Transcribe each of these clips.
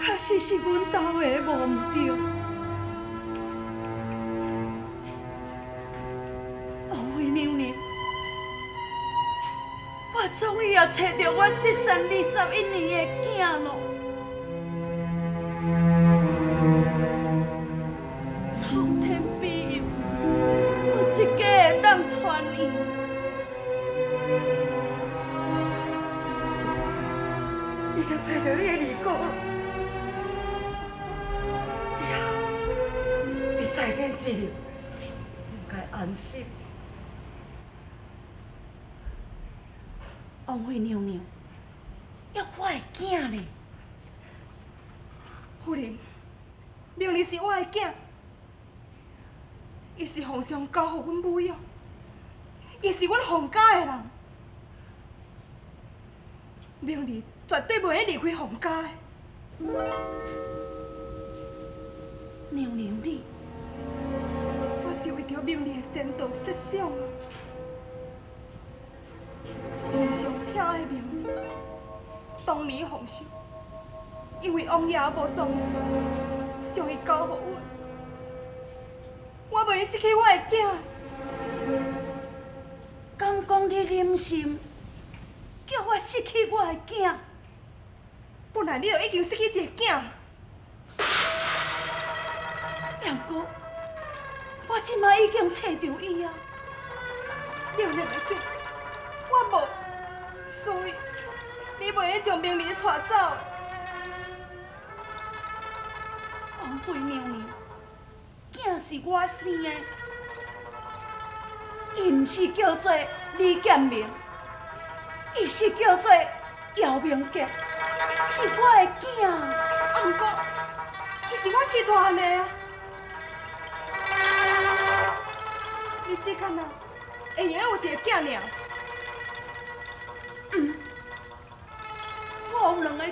確實是阮兜的，無毋對。王妃娘娘，我終於也揣著我失散21年的囝囉。蒼天庇佑，阮這家會當團圓。已經揣著你的二姑囉，對啊，你在天之靈應該安心。王妃娘娘，猶我的囝咧？夫人，明兒是我的囝，伊是皇上交予阮撫養，伊是阮皇家的人，明兒絕對袂用離開皇家的。娘娘你，我是為著明兒的前途設想啊。皇上疼愛明兒，當年皇上因為王爺無重視，將伊交予阮，我袂用失去我的囝。敢講你忍心叫我失去我的囝？本來你就已經失去一个囝，毋過我這馬已經揣著伊啊！你有兩个囝，我無，所以你袂用將明兒帶走。王妃娘娘，囝是我生的，伊毋是叫做李建明，伊是叫做姚明杰，是我的囝。啊，毋過伊是我飼大漢的啊！你只敢若會用有一个囝爾？嗯，我有兩个囝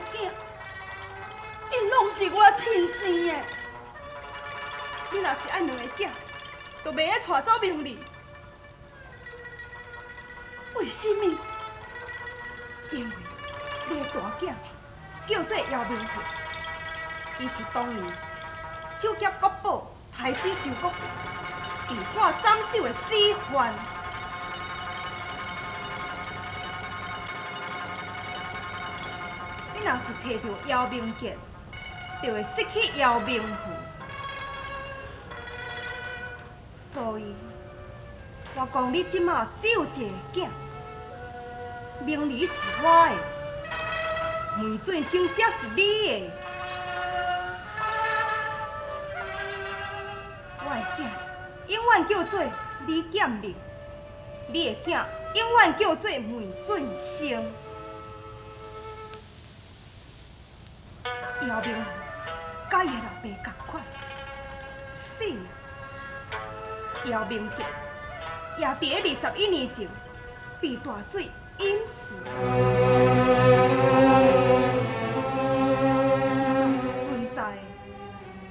，𪜶攏是我親生的。你若是愛兩個囝，就袂用帶走明兒。為什麼？因為你的大囝叫做姚明富，伊是當年手劫國寶刣死張國榮，被判斬首的死犯。你若是揣著姚明杰，就會失去姚明富。所以，我講你這馬只有一个囝，明兒是我的，梅俊生才是你的。我的囝永遠叫做李建明，你的囝永遠叫做梅俊生。姚明富佮伊的老爸仝款，死啊！姚明杰也佇咧21年前被大水淹死。這擺存在的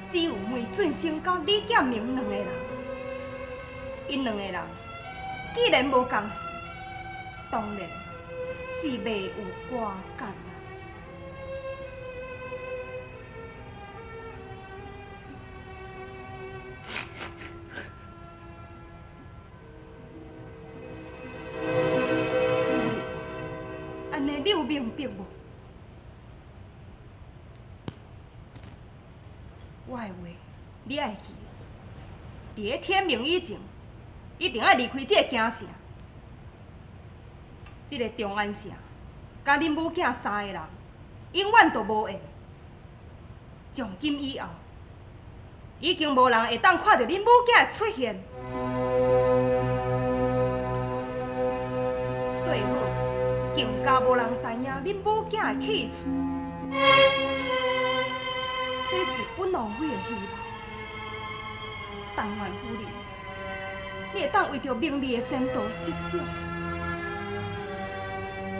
只有梅俊生佮李建明兩個人，𪜶兩個人既然無仝時，當然是袂有瓜葛啊。按呢你有明白無？我的話你愛記，佇咧天明以前，一定愛離開這个京城。這个長安城，佮恁母囝三个人，永遠都無緣。從今以後，已經無人會當看著恁母囝的出現。最好更加無人知影恁母囝的去處。這是本王妃的希望。但願夫人，你會當為著明兒的前途設想，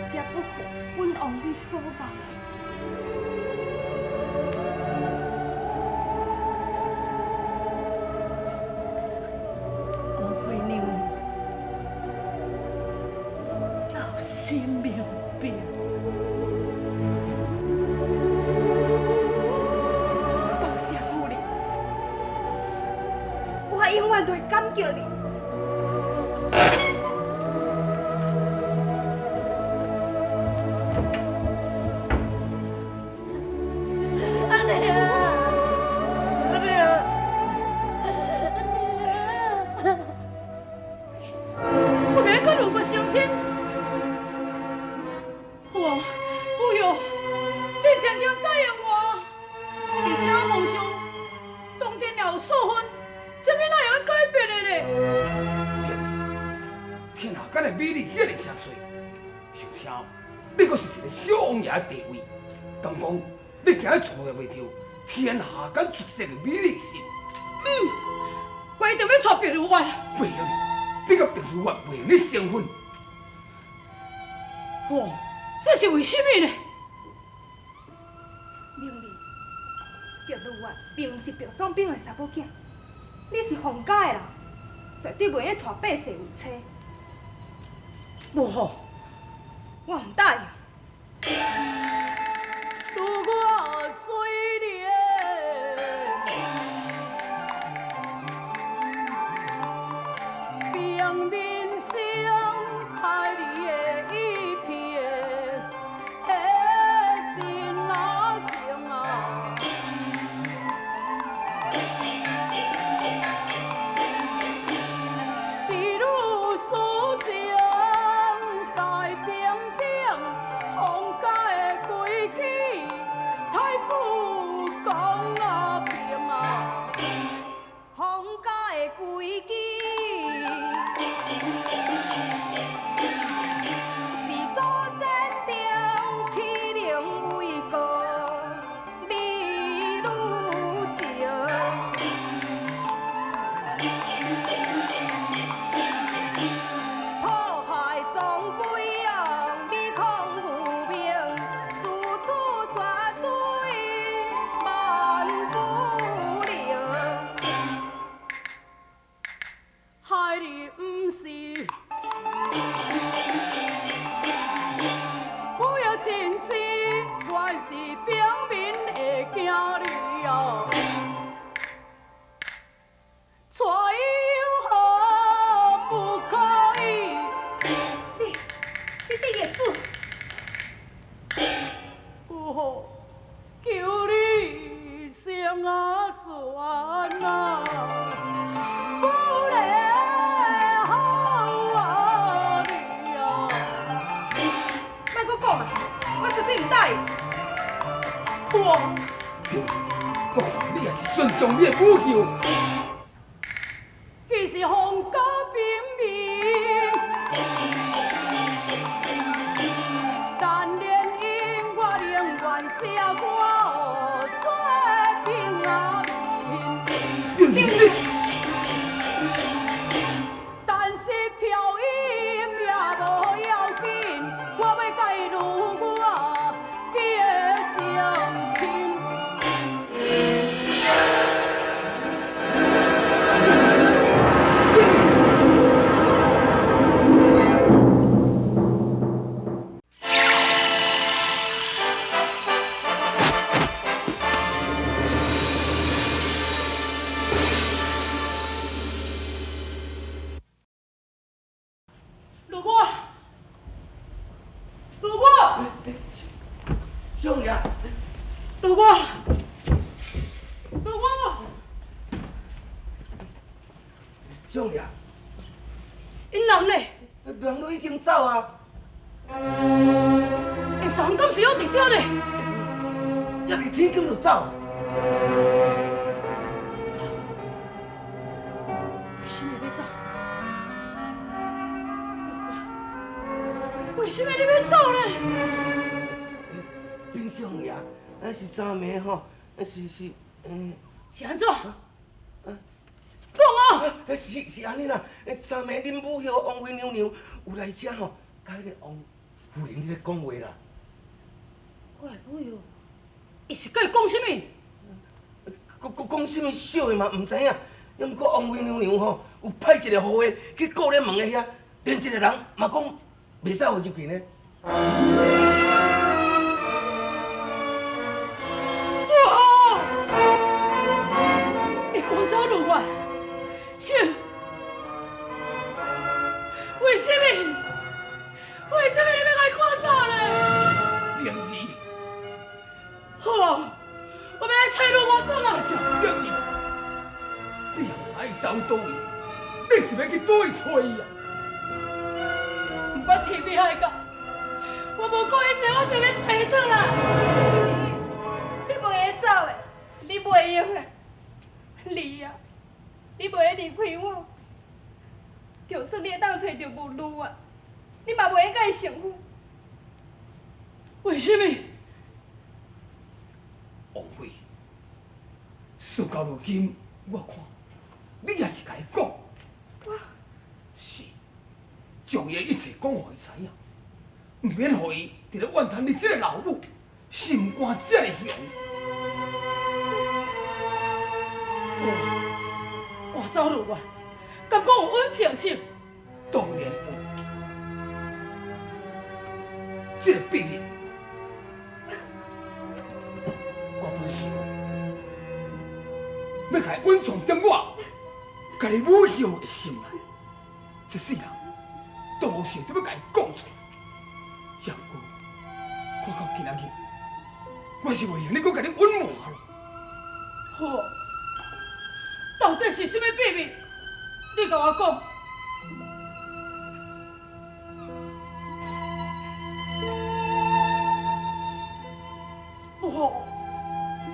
才不負本王妃所望。王妃娘娘，老身明白。远都会感激你。阿娘，阿娘，阿娘，不免跟鲁国相亲。我不哟，你真经答应我，而且皇上当天也有授婚，这边哪会用改变的呢？天下间的美女遐尔真济，想听你阁是一个小王爷的地位，敢讲你今日娶袂著天下间绝色的美女是？嗯，我一定欲娶白如月。袂用，你佮白如月袂用得成婚。哇，这是为什么呢？明丽，白如月并毋是白总兵的查某囝，你是洪家的人，绝对袂用娶百世为妻。无好，我毋答应。如我虽然平面上海里的一片真啊情啊，伫女事情在平顶，皇家的规矩太不公啊平啊，皇家的规矩是祖先定，岂能为国美女情？破坏总规哦，美空有名，处处绝对万不能。害你毋是不要亲生，原是平民的囝儿啊，娶有何不可以？你这孽子！不好，求你先啊转啊，不来好啊你啊！莫阁讲啊，我绝对毋答应。我平儿，我看你也是顺从你的母后。其实皇家平民，但连因我宁愿写歌做平啊民。平儿，你但是飘音也无要紧，我欲佮如我结成亲。鲁国，鲁国，小王爷，鲁国，鲁国，小王爷，𪜶人呢？人都已经走啊，𪜶昨昏敢是犹伫遮呢？犹未天光就走啊。走？为什么欲走？为什么你欲走呢？禀小王爷，咱是昨暝吼，是，是按怎？讲啊！是按呢啦。昨暝恁母后王妃娘娘有来遮吼，佮彼个王夫人咧讲话啦。我的母后，伊是佮伊讲啥物？讲啥物小的嘛，毋知影。犹毋过王妃娘娘吼，有派一个护卫去顾咧门的遐，连一个人嘛讲袂使予入去呢。哇！你赶走鲁国，是。人佗位，你是欲去佗位揣伊啊？毋管天边海角，我无顾一切，我就欲揣伊转来。你袂会走的，你袂用的，你啊，你袂会离开我，就算你会当揣著无女啊，你嘛袂用佮伊成夫。为什么？王妃，事到如今，我看你也是共伊讲，我是将伊的一切讲予伊知影，毋免予伊伫咧怨叹你这个老母心肝遮尔雄。我挂走入院，敢讲有恩情心？当然有，这个秘密，我本想欲共伊隐藏踮我家己母后的心内，这世人都无想著欲共伊讲出来。也毋过，看到今仔日，我是袂用得阁共你隐瞒咯。好，到底是啥物秘密？你共我讲。母后，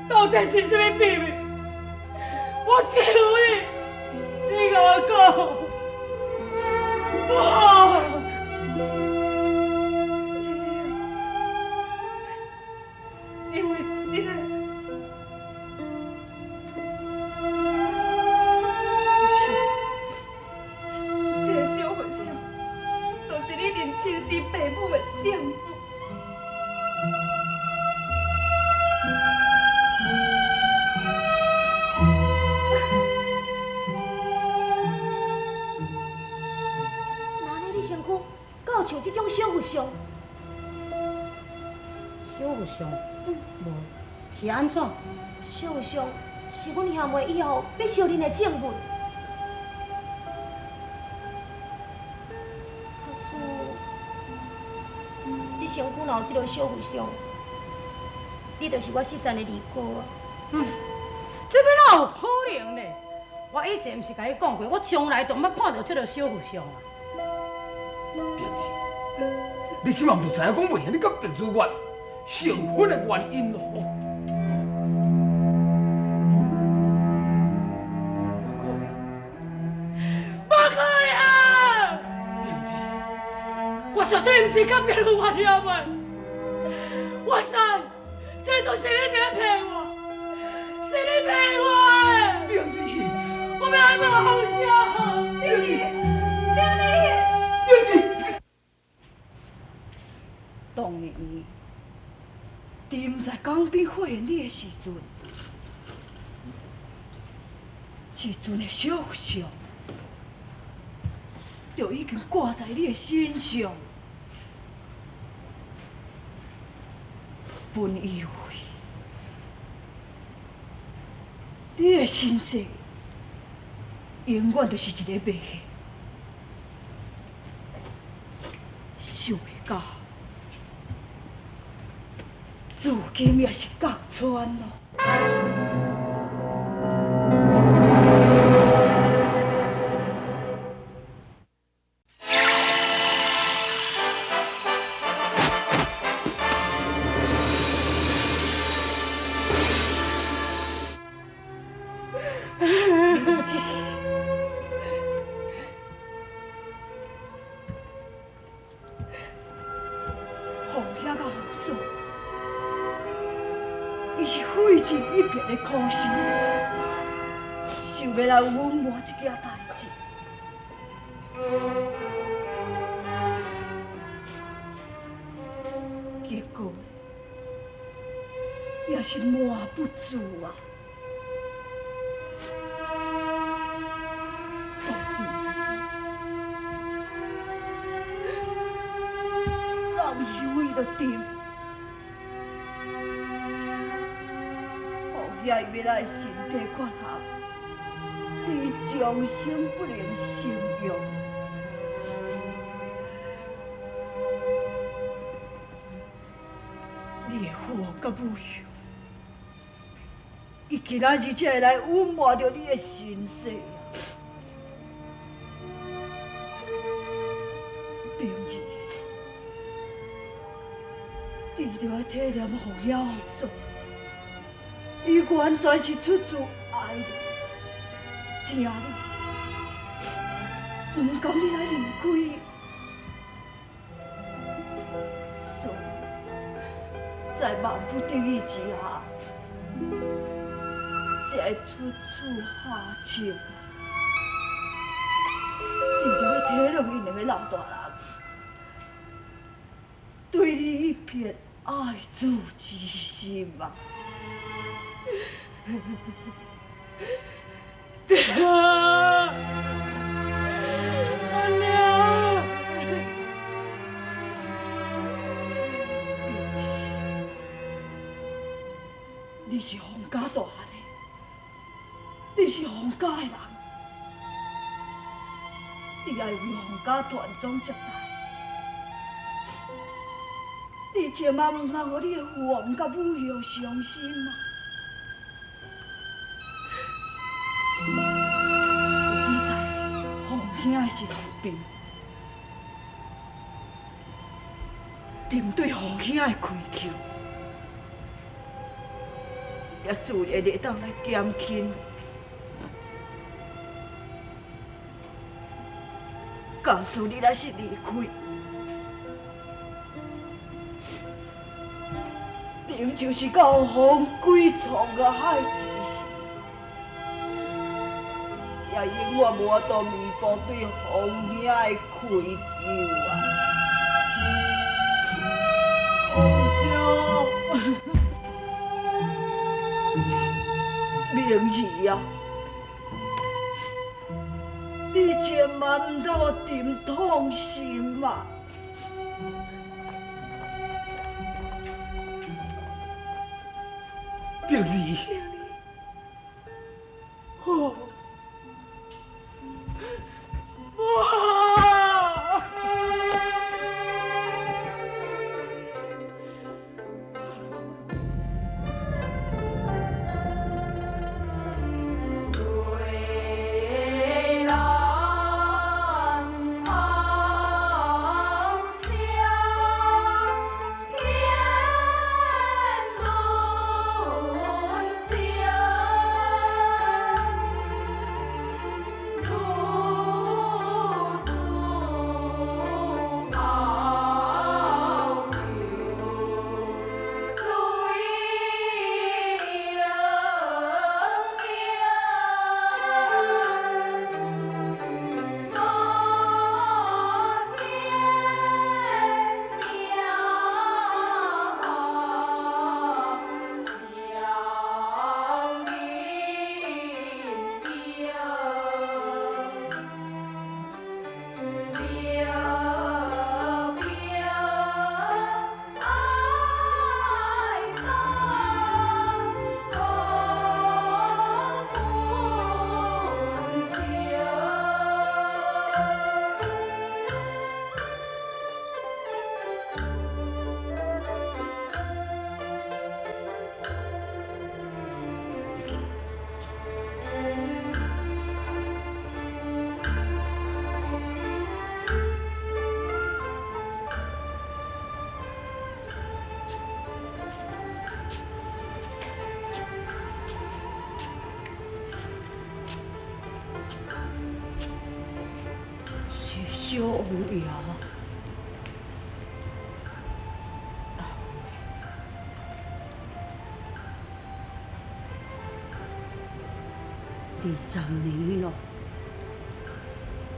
到底是啥物秘密？我求你，你共我讲。母后。因为这个，这个小和尚，就是你认亲生爸母的证物。那呢，你身躯敢有像这种小佛像？小佛像？无，是按怎？小佛像是阮兄妹以后欲相认的证物。假使你身躯若有这个小佛像，你就是我失散的二哥啊！这欲哪有可能呢？我以前毋是共你讲过，我从来都毋捌看著这个小佛像啊！平时，你这马毋就知影讲袂用，你佮白如月成婚的原因咯？无可能，无可能！平子，我绝对毋是佮白如月兄妹，我知，这都是你伫咧骗我，是你骗我的！平子，我欲爱问皇上！平子，平子，当年，伫毋知江边发现你的时阵，这阵的小佛像就已经挂在你的身上。本以为你的身世永远就是一个谜，想袂到，如今也是角穿咯。凤兄佮凤嫂，伊是费尽一别的苦心，想欲来隐瞒这件代志。结果也是瞒不住啊！若毋是为著朕，凤兄伊欲来身体缺陷，你终生不能生育。你的父王佮母后，伊今仔日才会来隐瞒著你的身世啊！你著愛體諒鳳兄鳳嫂，伊完全是出自愛你、疼你，毋甘你來離開伊，所以在萬不得已之下，才會出此下策。你著愛體諒𪜶兩个老大人，對你一片愛子之心啊！爹，阿娘，平兒，你是洪家大漢的，你是洪家的人，你愛為洪家傳宗接代。你千萬毋通予你的父王佮母后傷心啊！有你在鳳兄的身邊，針對鳳兄的開求，也自然會當來減輕。假使你若是離開，恁就是到風鬼創個海之時，也永遠無法度彌補對鳳兄的愧疚啊！叔，明兒啊，你千萬毋通予朕痛心啊！平兒，父，父。小王爺，20年咯，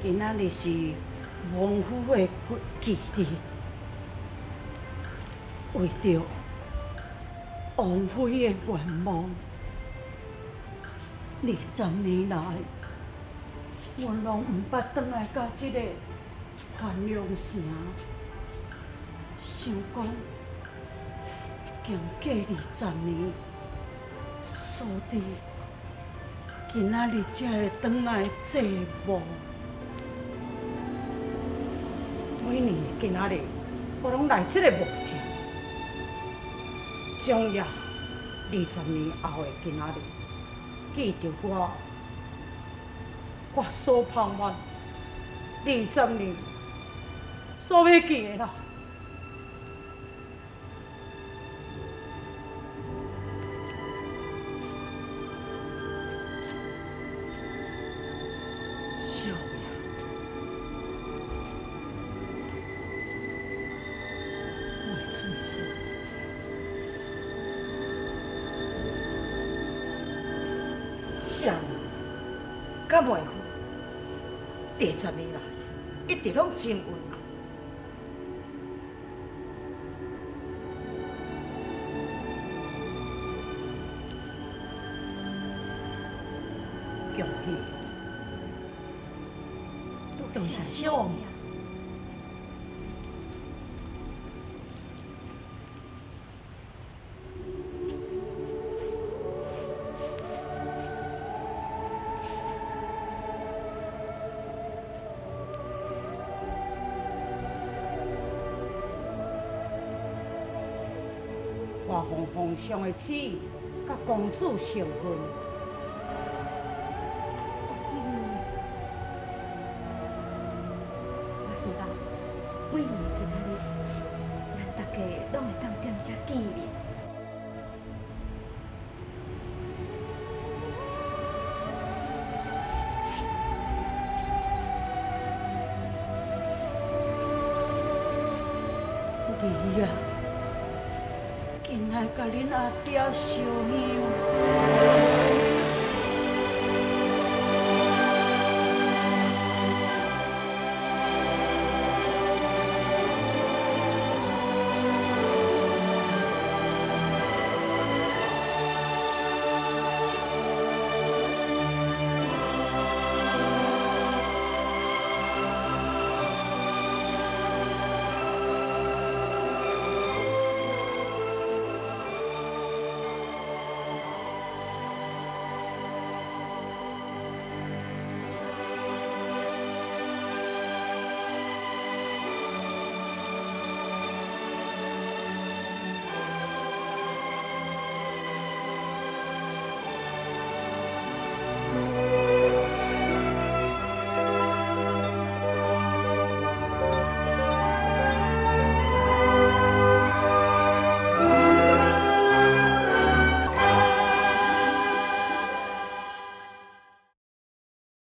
今仔日是王府的国忌日，為著王妃的願望，20年來，我攏毋捌轉來到這个繁榮城，想講經過20年，所以今仔日才會轉來祭墓。每年今仔日，我攏來這个墓前，將夜20年後的今仔日，記著我所盼望20年所欲見的人。啥人佮妹夫，这十年来一直攏真恩爱。恭喜，多谢小王爷。我奉皇上的旨意，佮公主成婚。我希望每年的今仔日，咱大家攏會當踮遮見面。你啊，緊來共恁阿爹燒香。